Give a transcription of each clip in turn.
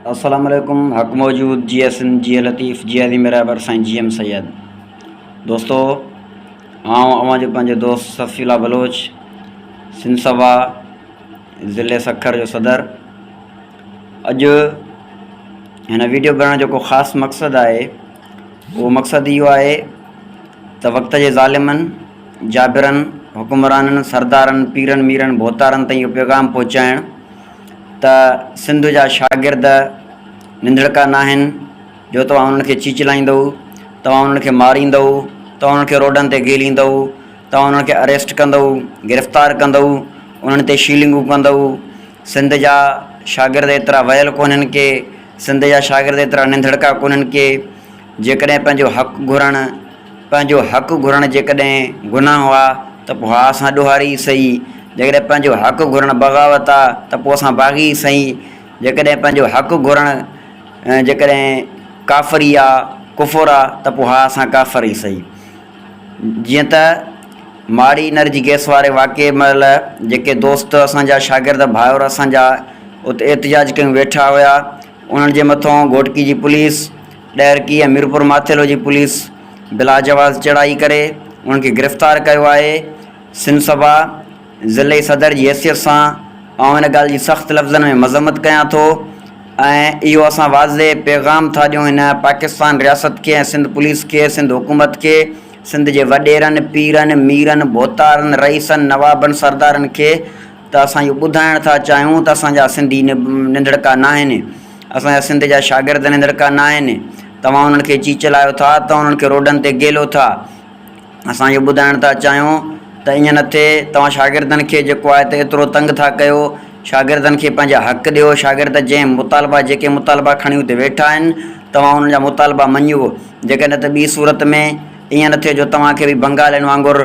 السلام عليڪم حق موجود جي ايس اين جي لطيف جي عظيم رهبر سائين جي ايم سيد دوستو آئون اوهان جو پنهنجو دوست صفي الله بلوچ سنڌ سڀا ضلعي سکر جو صدر اڄ هن ويڊيو بڻائڻ جو ڪو خاص مقصد آهي اهو مقصد اهو آهي ته وقت جي ظالمن جابرن حڪمرانن سردارن پيرن ميرن ڀوتارن تائين اهو پيغام پهچائڻ ته سنڌ جا شاگرد ننڌڻڪا ناهن جو توهان انهن کي چيچلائيندؤ، توهان انهن کي ماريندؤ، توهان انهن کي روڊن تي گهيليندؤ، توهان انهن کي اريسٽ ڪندؤ، گرفتار ڪندؤ، انهن تي شيلنگون ڪندؤ. سنڌ جا شاگرد ايترا ويل ڪونهن ڪي، سنڌ جا شاگرد ايترا ننڌڻڪا ڪونهن ڪي، جيڪڏهن پنهنجو حق گهرڻ پنهنجو حق گهرڻ جيڪڏهن گناهه آ ته پوء ها اسان ڏوهاري ئي سهي، جيڪڏهن پنهنجو حق گهرڻ بغاوت آ ته پوء اسان باغي ئي سهي، جيڪڏهن پنهنجو حق گهرڻ جيڪڏهن ڪافري آ، ڪفر آ ته پوء ها اسان ڪافر ئي سهي. جيئن ته ماڙي انرجي گئس واري واقعي مهل جيڪي دوست اسان جا شاگرد ڀائر اسان جا اتي احتجاج ڪيون ويٺا هيا انهن جي مٿون گهوٽڪي جي پوليس ڏهرڪي ۽ ميرپور ماٿيلو جي پوليس بلاجواز چڙهائي ڪري انهن کي گرفتار ڪيو آهي. سنڌ سڀا ضلعي صدر جي حيثيت سان آئون ان ڳالهه جي سخت لفظن ۾ مذمت ڪيان ٿو ۽ اهو اسان واضح پيغام ٿا ڏيون هن پاڪستان رياست کي ۽ سنڌ پوليس کي سنڌ حڪومت کي سنڌ جي وڏيرن پيرن ميرن ڀوتارن رئيسن نوابن سردارن کي ته اسان اهو ٻڌائڻ ٿا چاهيون ته اسان جا سنڌي ننڌڻڪا ناهن، اسان جا سنڌ جا شاگرد ننڌڻڪا ناهن، توهان انهن کي چيچلايو ٿا، توهان انهن کي روڊن تي گهيلو ٿا، اسان اهو ٻڌائڻ ٿا چاهيون ته ائين نه ٿئي، توهان شاگردن کي جيڪو آهي ته ايترو تنگ ٿا ڪيو، شاگردن کي پنهنجا حق ڏيو، شاگرد جنهن مطالبا جيڪي مطالبا کڻي اتي ويٺا آهن، توهان انهن جا مطالبا مڃيو، جيڪڏهن نه ته ٻي صورت ۾ ائين نه ٿئي جو توهان کي به بنگالين وانگر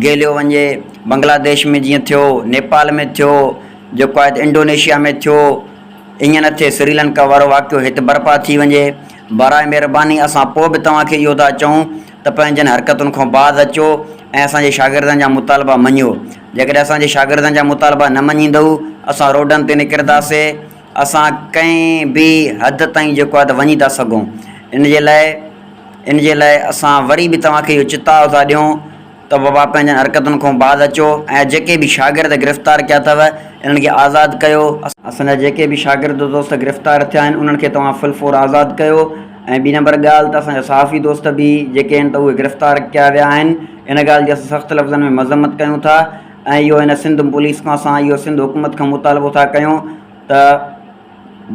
گهيليو وڃي، بنگلاديش ۾ جيئن ٿيو، نيپال ۾ ٿيو، جيڪو آهي ته انڊونيشيا ۾ ٿيو، ائين نه ٿئي سريلنڪا وارو واقعو هت برپا ٿي وڃي. براء مهرباني اسان پوء به توهان کي اهو ٿا چئون ته پنهنجن حرڪتن کان باز اچو ۽ اسان جي شاگردن جا مطالبا مڃيو. جيڪڏهن اسان جي شاگردن جا مطالبا نه مڃيندؤ اسان روڊن تي نڪرنداسي، اسان ڪنهن به حد تائين جيڪو آهي ته وڃي ٿا سگهون. ان جي لاء ان جي لاء اسان وري به توهان کي اهو چتاء ٿا ڏيون ته بابا پنهنجن حرڪتن کان باز اچو ۽ جيڪي به شاگرد گرفتار ڪيا اٿو انهن کي آزاد ڪيو. اسان جا جيڪي به شاگرد دوست گرفتار ٿيا آهن انهن کي توهان فل فور آزاد ڪيو ۽ ٻي نمبر ڳالهه ته اسان جا صحافي دوست به جيڪي آهن ته اهي گرفتار ڪيا ويا آهن ان ڳالهه جي اسان سخت لفظن ۾ مذمت ڪيون ٿا ۽ اهو هن سنڌ پوليس کان اسان اهو سنڌ حڪومت کان مطالبو ٿا ڪيون ته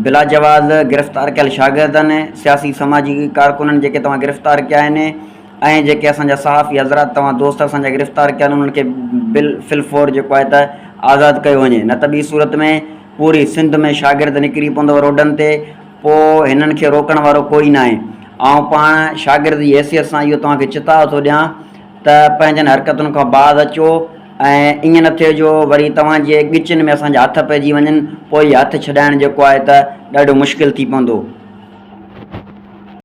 بلاجواز گرفتار ڪيل شاگردن، سياسي سماجي ڪارڪنن جيڪي توهان گرفتار ڪيا آهن ۽ جيڪي اسان جا صحافي حضرات توهان دوست اسان جا گرفتار ڪيا آهن انهن کي بل فل فور جيڪو آهي ته آزاد ڪيو وڃي نه ته ٻي صورت ۾ پوري سنڌ ۾ شاگرد نڪري پوندو روڊن تي پوء هنن کي روڪڻ وارو ڪوئي ناهي آئون پاڻ شاگرد جي حيثيت سان اهو توهان کي چتاء ٿو ڏيان ته پنهنجن حرڪتن کان باز اچو ۽ ائين نه ٿئي جو وري توهان جي ڳچين ۾ اسان جا هٿ پئجي وڃن پوء اهي هٿ ڇڏائڻ جيڪو آهي ته ڏاڍو مشڪل ٿي پوندو.